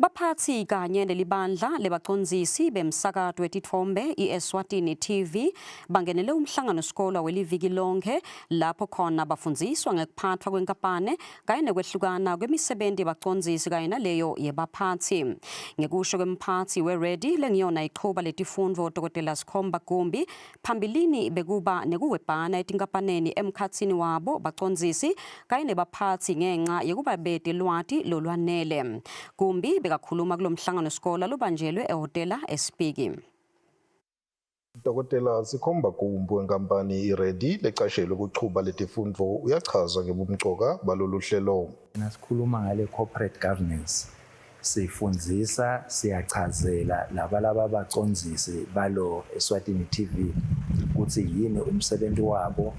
Baphatsi kanye nelibandla lebacondzisi bemsakato wetitfombe iEswatini TV bangenele umhlangano sikolwa weliviki lonkhe lapho khona bafundziswa ngekuphatfwa kwenkapane kanye nekwehlukana kwemisebenti yebacondzisi kanye naleyo yebaphatsi. Ngekusho kwemphatsi weReady lengiyona ichuba letifundvo Dr. Sikhomba Gumbi, phambilini bekuba nekuwebhana etinkapaneni emkhatsini wabo bacondzisi kanye nebaphatsi ngenxa yekuba bete lwati lolwanele. Gumbi bekakhuluma kulomhlangano sikola lobanjelwe ehhotela eSpiki. Dokotela Sikhomba Gumbi wenkampani iReady lecashelwe kuchuba letifundvo uyachaza ngebumcoka balolu hlelo. Nasikhuluma ngale corporate governance, sifundzisa, siyachazela laba lababacondzisi balo Eswatini TV kutsi yini umsebenzi wabo,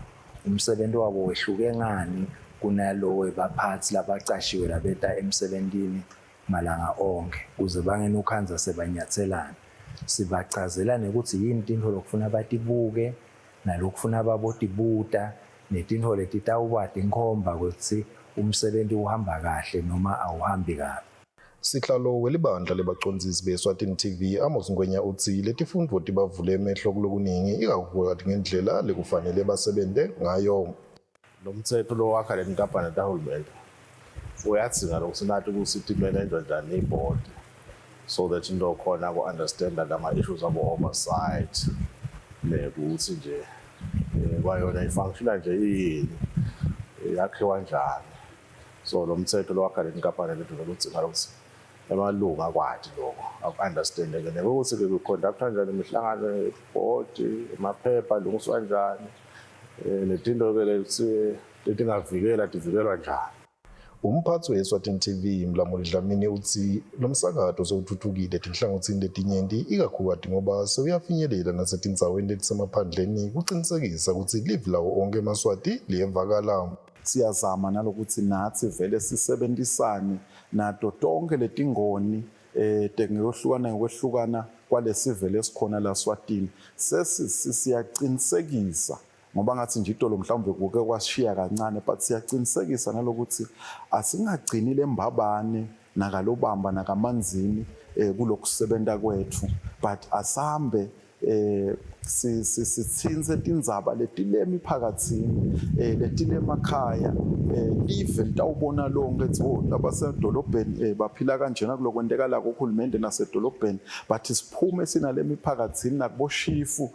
umsebenzi wabo wehluke ngani kunalo webaphatsi labacashiwe labeta emsebentini malanga onkhe, kuze bangene ukhandza sebanyatselana. Sibachazela nekuthi yini tintfo lokufuna batibuke nalokufuna babotibuta netintfo letitawuba tinkhomba kutsi umsebenzi uhamba kahle noma awuhambi kahle. Sihlalo welibandla lebacondzisi beSwatini TV Amos Ngwenya utsi letifundvo tibavule emehlo kulokuningi, ikakhulukati ngendlela lekufanele basebente ngayo. Lo mtsetfo lowakha letinkampani tahulumende uyadzinga lokuthi nathi ukuthi timanejwa njani ibhodi, so that into khona ku-understanda lama-issues abo-oversight nekuthi nje kwayona ifunctiona nje iyini, yakhiwa njani. So lo mtsetfo lowakha letinkampani leti vele udzinga lokuthi emalunga akwati lokho, aku-understande-ke nekuthi-ke kuconductwa njani imihlangano yebhodi, emaphepha alungiswa njani, netinto-ke leti letingavikela tivikelwa njani. Umphatsi weSwatini TV Mlamuli Dlamini utsi lomsakato sewutfutfukile etinhlangotsini letinyenti, ikakhulukati ngoba sewuyafinyelela nasetindzaweni letisemaphandleni kucinisekisa kutsi livi lawo onkhe emaSwati liyevakala. Siyazama nalokuthi nathi vele sisebenzisane nato tonke letingoni ngekwehlukana ngekwehlukana kwalesive lesikhona la Swatini. Sesiyaqinisekisa ngoba ngathi nje itolo mhlawumbe kuke kwashiya kancane, but siyaqinisekisa nalokuthi asingagcini lembabane nakalobamba nakamanzini kulokusebenta kwethu, but asambe sitsintse tindzaba letile emiphakatsini, letile emakhaya. Live litawubona lonke ethi, oh, labasedolobheni baphila kanjena kulokwentekalako uhulumende nasedolobheni, but siphume sinale miphakatsini nakuboshifu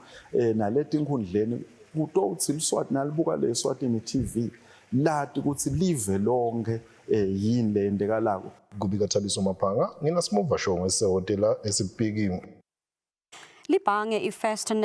naleti nkhundleni kutowutsi Liswati nalibuka le Eswatini TV lati kutsi live lonke yini leyentekalako. Kubika Thabiso Maphanga, ngina Simuva Shongwe esehhotela eSipiki. Libhange iFirst